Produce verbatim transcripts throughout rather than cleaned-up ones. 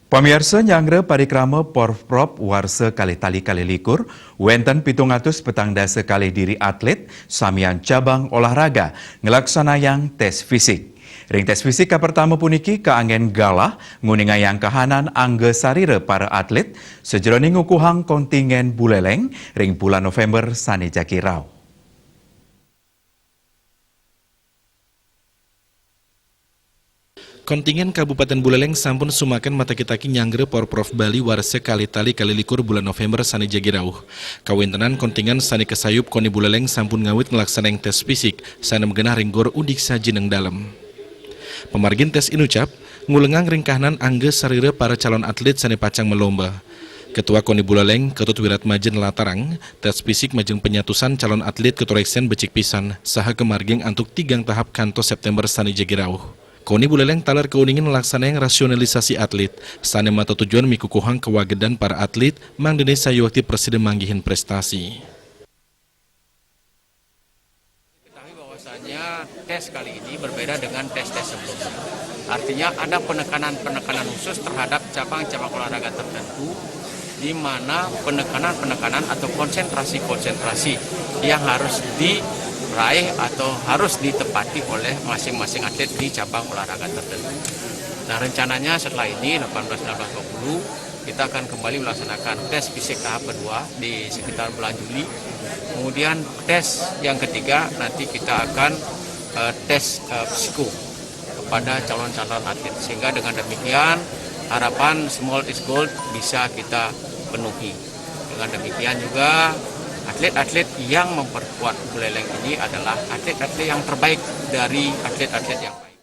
Pamiarsa, nyanggra parikrama Porprov warsa kalih tali kalih likur, wénten pitung atus petang dasa kalih diri atlet samian cabang olahraga nglaksanayang tés fisik. Ring tés fisik kapertama puniki kaanggén galah nguningayang kahanan angga sarira para atlet sajeroning ngukuhang kontingén buléléng ring bulan Novémber sané jagi rauh. Kontingén Kabupatén Buléléng sampun sumaken mataki-taki nyanggra Porprov Bali warsa kalih tali kalih likur bulan Novémber sané jagi rauh. Kawéntenan kontingén sané kasayup KONI Buléléng sampun ngawit nglaksanayang tés fisik sané magenah ring Gor Udiksha Jineng Dalem. Pamargin tés inucap, ngulengang ring kahanan angga sarira para calon atlet sané pacang malomba. Ketua KONI Buléléng, Ketut Wiratmaja nlatarang, tés fisik majeng panyatusan calon atlet katuréksen becik pisan, saha kamargiang antuk tigang tahap kantos Séptémber sané jagi rauh. KONI Buléléng taler kauningin nglaksanayang rasionalisasi atlet, sané matatujuan mikukuhang kawagedan para atlet, mangdané sayuakti prasida manggihin préstasi. Ketahui bahwasanya tes kali ini berbeda dengan tes-tes sebelumnya. Artinya ada penekanan-penekanan khusus terhadap cabang-cabang olahraga tertentu, di mana penekanan-penekanan atau konsentrasi-konsentrasi yang harus diraih atau harus ditepati oleh masing-masing atlet di cabang olahraga tertentu. Nah, rencananya setelah ini, delapan belas sembilan belas dua puluh, kita akan kembali melaksanakan tes fisik tahap kedua di sekitar bulan Juli. Kemudian tes yang ketiga nanti kita akan, eh, tes, eh, psiko kepada calon-calon atlet. Sehingga dengan demikian harapan small is gold bisa kita penuhi. Dengan demikian juga atlet-atlet yang memperkuat Buléléng ini adalah atlet-atlet yang terbaik dari atlet-atlet yang baik.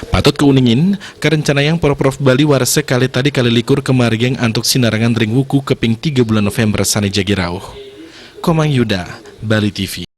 Patut kauningin, karencanayang Porprov Bali warsa kalih tali kalih likur kamargiang antuk sinarengan ring wuku kaping tiga bulan Novémber sané jagi rauh. Komang Yuda, Bali T V.